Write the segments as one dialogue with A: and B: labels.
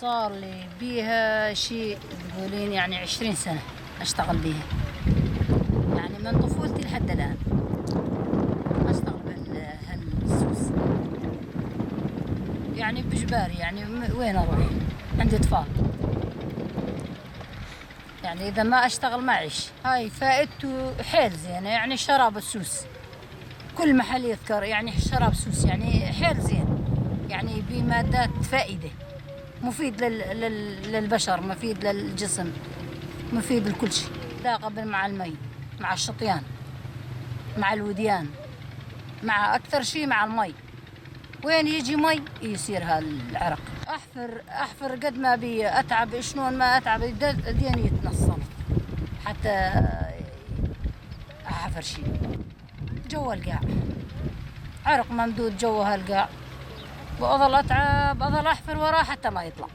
A: صار لي بيها شيء تقولين يعني 20 سنة أشتغل بيها، يعني من طفولتي لحد الآن أشتغل بهالسوس، يعني بإجباري، يعني وين أروح؟ عندي أطفال، يعني إذا ما أشتغل ما أعيش. هاي فائدته حيل زينة، يعني شراب السوس كل محل يذكر، يعني شراب سوس يعني حيل زين، يعني بمادات فائدة، مفيد للبشر، مفيد للجسم، مفيد لكل شيء. لا قبل مع المي، مع الشطيان، مع الوديان، مع أكثر شيء مع المي. وين يجي مي يصير هالعرق. أحفر قد ما بي أتعب، شلون ما أتعب ديني يتنصل حتى أحفر شيء. جوا القاع عرق ممدود جوا هالقاع، وأظل أتعب، أظل أحفر وراه حتى ما يطلع.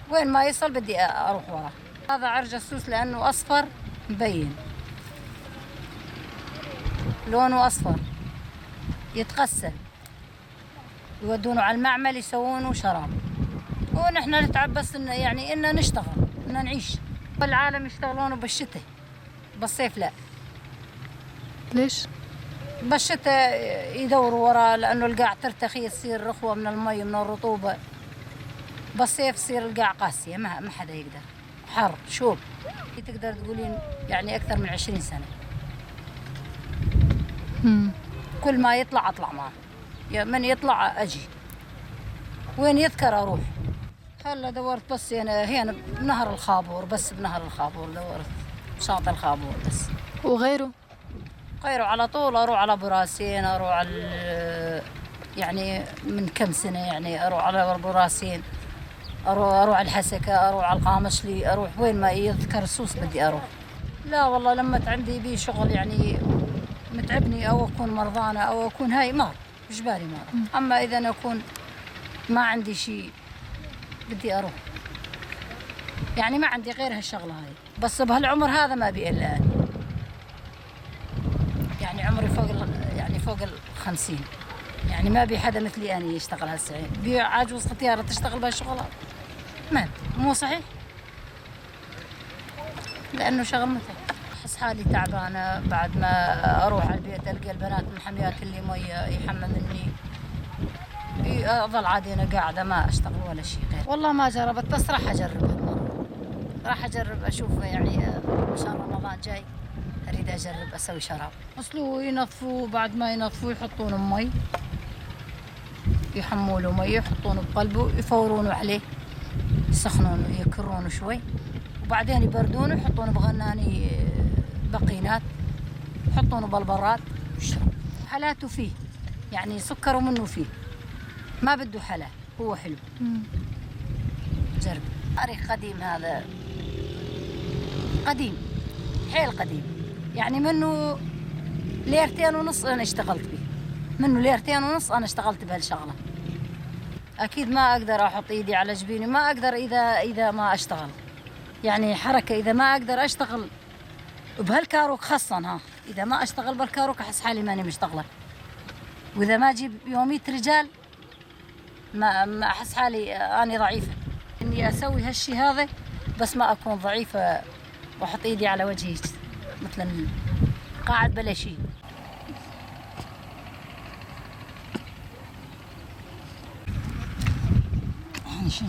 A: وين ما يصل بدي أروح وراه. هذا عرج السوس لأنه أصفر مبين، لونه أصفر، يتغسل، يودونه على المعمل يسوونه شراب، ونحن نتعب بس إن يعني إن نشتغل، إن نعيش. العالم يشتغلونه بالشتاء، بالصيف لا.
B: ليش؟
A: بالشتاء يدوروا وراه لأنه القاع ترتخي، تصير رخوة من المي من الرطوبة. بالصيف تصير القاع قاسية، ما حدا يقدر، حر شوب. تقدر تقولين يعني أكثر من 20 سنة. كل ما يطلع أطلع معه، يا من يطلع أجي، وين يذكر أروح. هلا دورت بس أنا هنا بنهر الخابور، بس بنهر الخابور دورت، شاطئ الخابور بس.
B: وغيره؟
A: غيره على طول أروح على براسين، أروح على يعني من كم سنة يعني أروح على براسين، أروح على الحسكة، أروح على القامشلي، أروح وين ما يذكر السوس بدي أروح. لا والله لما عندي بي شغل يعني متعبني أو أكون مرضانة أو أكون هاي ما إجباري ما أروح. أما إذا أنا أكون ما عندي شيء بدي أروح، يعني ما عندي غير هالشغلة هاي. بس بهالعمر هذا ما بي إلا أنا، يعني عمري فوق يعني فوق 50، يعني ما بي حدا مثلي أنا يشتغل هالسعين. بي عجوز ختيارة تشتغل بهالشغلات، ما مو صحيح، لأنه شغل متعب. أحس حالي تعبانة بعد ما أروح على البيت، ألقى البنات محميات اللي مية يحممني، أظل عادي أنا قاعدة ما أشتغل ولا شيء غير. والله ما جربت، بس راح أجرب هالمرة، راح أجرب أشوف، يعني عشان رمضان جاي أريد أجرب أسوي شراب. غسلوه ينظفوه، بعد ما ينظفوه يحطونه بمي، يحموله مي، يحطونه بقلبه، يفورونه عليه، يسخنونه، يكرونه شوي، وبعدين يبردونه، يحطونه بغناني بقينات، يحطونه بالبراد ويشرب. حلاته فيه يعني سكره منه فيه، ما بده حلا، هو حلو. جرب. تاريخ قديم هذا، قديم حيل قديم، يعني منه 2.5 ليرة أنا اشتغلت به، منه 2.5 ليرة أنا اشتغلت بهالشغلة. أكيد ما أقدر أحط إيدي على جبيني، ما أقدر إذا ما أشتغل، يعني حركة إذا ما أقدر أشتغل بهالكاروك خاصة، ها إذا ما أشتغل بالكاروك أحس حالي ماني مشتغلة، وإذا ما أجيب يومية رجال ما أحس حالي أني ضعيفة. إني أسوي هالشي هذا بس ما أكون ضعيفة وأحط إيدي على وجهي مثلا قاعد بلا شيء. شو